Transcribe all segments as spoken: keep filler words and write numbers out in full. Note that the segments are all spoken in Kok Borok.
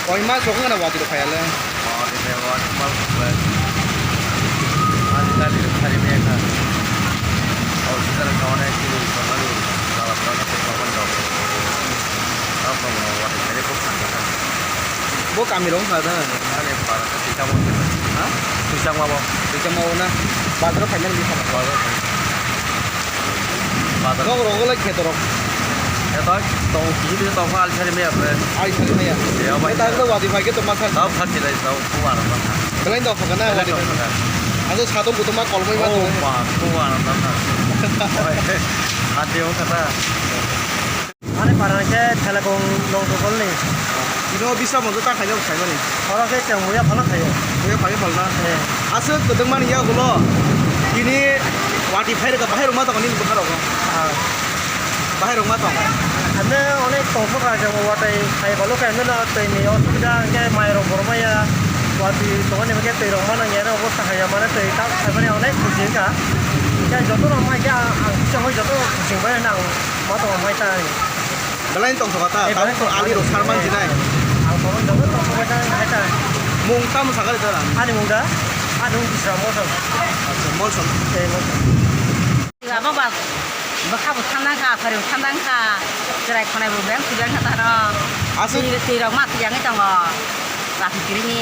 Koi mas rok wngkha na watwi rok phaiya le? Watwi phai, watwi mal rok phai. Ani tali rok sari maya kha. Abo sijak rok khawane chini tongnani jala pora khe tongma mani rok. Abo tongma watwi phai khe khub thang kha. Bo kami rok wngkha da? Ani para khe twi tamo. Ha? Twi tamo bo. Twi tamo na. Bazar phai nang di sana. Bazar phai. Bazar. Nok rogo le kheto rok. Kheto tong, kisi kisi tong kha, ali sari maya bre. Ali sari maya. Ya, bai. Tang le watwi phai khe to masa. Tau kha silai, tau kuwa na kha. Belai dok kha na, belai watwi phai. Dok kha. Ajo satung kutung ma kolmoi ma. Oh, ma, kuwa na kha. Oi, hati o kha ta. Ani para khe Thelekong Nongthokolni. Ino bisa monjo ta khaina saimani. Oro khe chwng muya phala khaio. Muya phai phalna. Eh. Aswk kwdwngmani yagulo. Bini watwi phai rwkha, bahai rwma tongo nini bwkha rogo. Ah. Bahai rwma tong. Ano onek tongthok kha, chwng watwi phai balo khe ano twi ni osubida hwnkhe mai rok borok maya. Watwi tongmani hwnkhe twi rok ma nangya, ano obo sahaya mane twi ta khaimani onek kuching kha. Hwnkhe joto rok mai khe ang, ang kisa hoi joto kuching bai nang. Ma tongo mai ta. Belai tong thok ta, eh, tabuk belai tong ali rok sar man jinai. Ang tongo joto tong thok ta, hai ta. Mung tamo sakali ta? Ani mung da? Ani mung Bisram Molson. Acha, Molson. Eh, Molson. Abo ba, bwkha bo thandang kha, phari bo thandang kha, chwrai khonai bo beng thubeng kha taro. Aswk. Twi, twi rok ma thuyangwi tongo. Watwi kirini.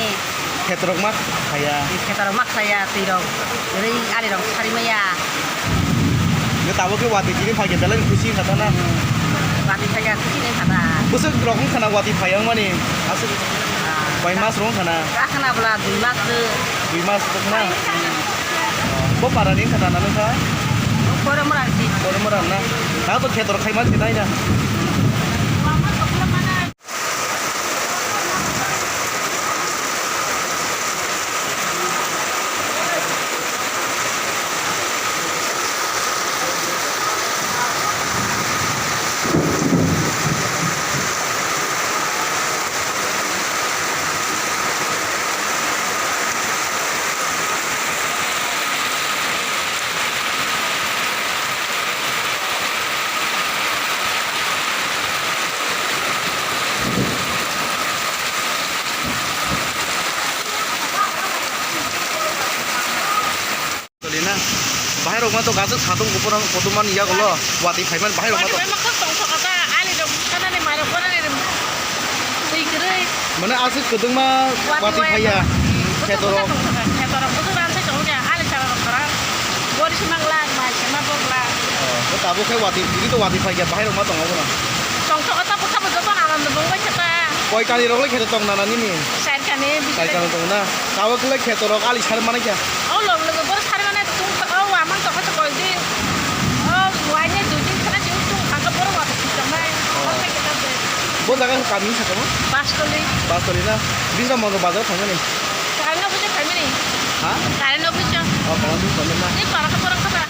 Khetorok ma khaya. Khetorok ma khaya, twi rok. Ri ali rok sari maya. Nge tabuk khe watwi kirini phai khe belai khusi kha ta na. Watwi phai khe khusi ni kha ta. Bwswk rok wng khana watwi phai wng mani. Aswk. Ah. Koi mas rok wng khana. Ka khana bwla dui mas rw. Dui mas rok na. Bo para ni wng khana nang kha. Pore mora si. Pore mora na. Ta to khetorok khai ma si nai na. Tolina. Bahai rok ma to gajak satung kuphur ang kotorma ni yagulo watwi phai man bahai rok ma to. Watwi phai ma khak tong thok kha ta, ali rok sanani mai rok borani rok twi kwrwi. Mane aswk kwdwngma watwi phaiya. Kheto rok. Kheto rok bwswk ran sai tongo khe, ali chara rok kwrang. Bori se mang glak, mai se ma bok glak. Oh, bo tabuk khe watwi, tini to watwi phai khe, bahai rok ma tongo bono. Tong thok kha ta, bwkha bo joto nana no bong bai khe ta. Koi kani rok le kheto tong nana nini? Char kani, bisi. Char kani tong na. Tabuk le kheto rok ali sar mani khe. O log logo boro sari mane tung thok o, amang tokha tokha di. O waine dui din khana sing tung thangkha boro wa tung tongnai. Oh. Bo jaga kami sakamo? Bastoli. Bastoli na? Bisra Mondo bazar thangnani? Kareno bujak kami ni. Ha? Kareno bujak. Oh, kareno bujak na? Ni para ka boro